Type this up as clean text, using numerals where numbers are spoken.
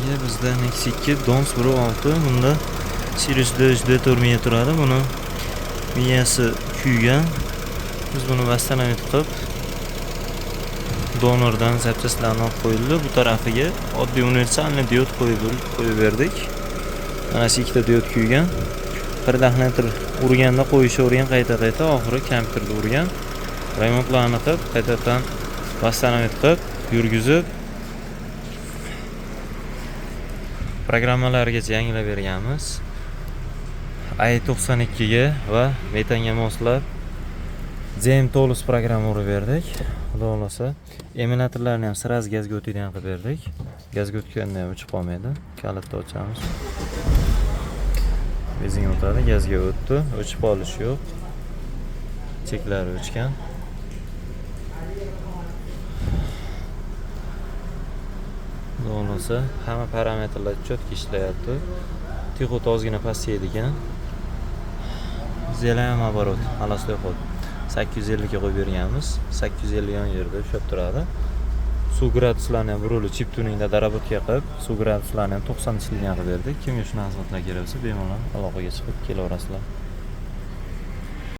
Keyin bizda Nexia 2 Dons 1.6, bunda Sirius D3 D4 miya turadi. Buni miyasi kuygan. Biz buni восстановить qilib, donordan запчасть larni olib qo'yildi. Bu tarafiga oddiy универсальный diod qo'yib berdik. Mana shu ikkita diod kuygan. Предохранитель urganda qo'yishavergan qayta-qayta, oxiri kompyuterda urgan. Remontlarni qilib, qaytadan восстановить qilib, yurgizib, programmalargacha yangilab berganmiz. i92 ga va metanga moslab GM Tools programma urib berdik. Xudo xohlasa, emulyatorlarni ham сразу gazga o'tadigan qilib berdik. Gazga o'tganda ham o'chib qolmaydi. Kalitni ochamiz. Benzin o'tadi, gazga o'tdi, o'chib qolishi yo'q. Cheklari o'chgan. Xudo xohlasa, hamma parametrlar четко ishlayapti. Tixot ozgina pasaydi ekan. Zelam оборот, холостой ход. 850 ga qo'yib berganmiz. 850 yon yerda ushlab turadi. Suv graduslarini ham bir chip tuningda доработка qilib, suv graduslarini ham 90 ishlaydigan qilib berdik. Kimga shunaqa xizmatlar kerak bo'lsa, bemalol aloqaga chiqib kelaverasizlar.